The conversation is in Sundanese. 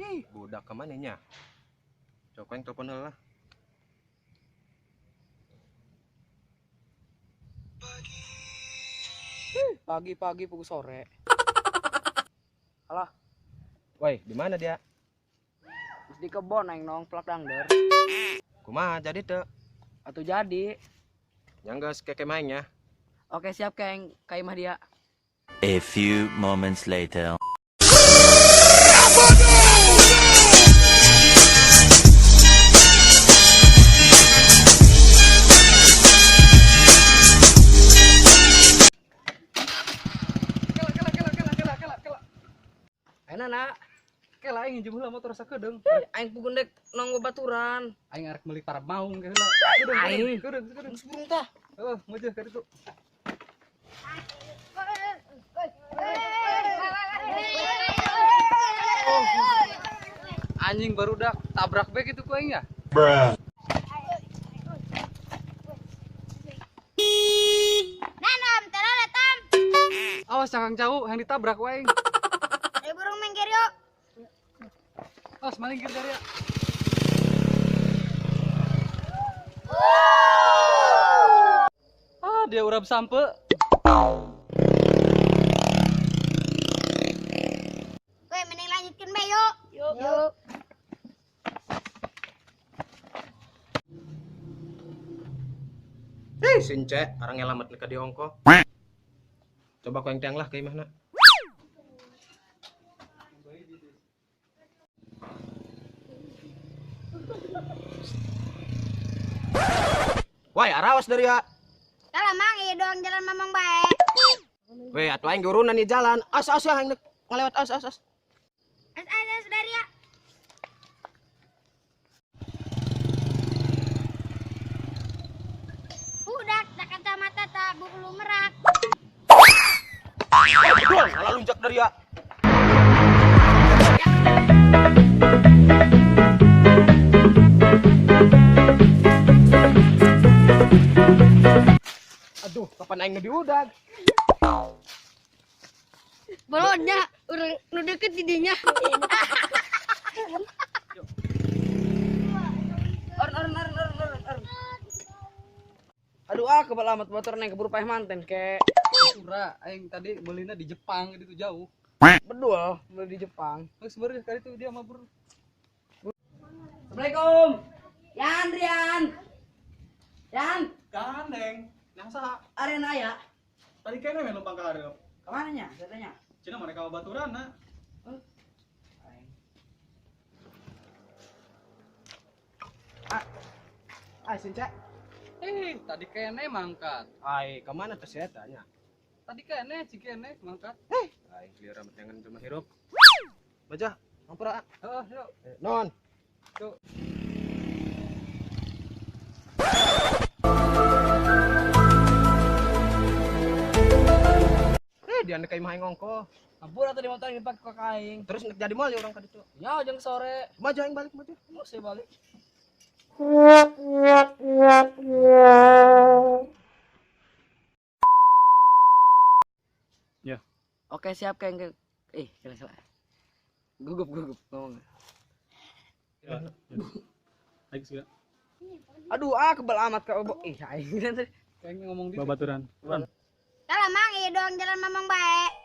Ih, budak kemana nya? Coba yang telepon heula lah. Pagi-pagi pukul sore. Alah, Woi, di mana dia? Terus di kebon aing nong plak dangder. Kumaha jadi teu? Atuh jadi. Yang geus keke mainnya. Oke siap keng, ka imah dia. A few moments later. Kela kela kela kela kela kela kela. Ayeuna na, Kela aing nginjem heula motor sakedeung. Aing pugun dek nong babaturan. Aing arek meuli para maung ke heula. Aing. Kedeung kedeung. Geus burung tah. Heuh, meujeun ka ditu. Anjing barudak tabrak bae kitu ku aing ya. Nanam, terlalu tam. Awas cangkang cau yang ditabrak ku aing. Ayo burung minggir yuk. Awas malingkir dari ya. Ah, dia urap sampe. Woi, mending lanjutkan bae yuk. Yuk. Yuk. Ih, since, orang nyelamat ka di ongko. Coba ku yang tiang lah ke imahna. Woi, arawas dari ya. Salah mang, iya doang jalan mamang bae. Weh, atuh aing gurunan di jalan. As as ya aing ngalewat as as as. As as dari ya. Budak tak kacamata tak bulu merak. Betul, salah lunjak dari ya. Aduh, kapan aing diudag? Bolonnya urang nu deket di dinya. Orn orn orn orn orn orn. Aduh ah kebal amat motor neng keburu paeh manten ke. Ura, aing tadi meulina di Jepang gitu jauh. Bedul, beli di Jepang. Geus beureuh kali itu dia mah bur. Assalamualaikum. Yan, Rian. Yan, Gandeng, yang saha? arena ya. Tadi kayaknya main numpang ke hareup. Kemana nya? Katanya. Cina mereka baturana. Ah, since. Eh, tadi kene mangkat. Ai, kemana tuh saya tanya? Tadi kene, cikene mangkat. Aing lieur amat jangan cuma hirup. Baca, ampura. Heeh, yuk. Eh, non. Yuk. Eh, dia nek imah aing ongko. Ampun atau di motor yang dipakai ke aing. Terus nek jadi moal ya orang ka ditu. Ya, jeng sore. Maju aing balik maju. Mau saya balik. Ya. Oke, siap keng. Eh, salah salah. Gugup gugup ngomong. Ya. Aing sudah. Aduh, ah kebal amat ka. Ih, aing tadi. Kayaknya ngomong di Babaturan. Salah mang, iya doang jalan mamang bae.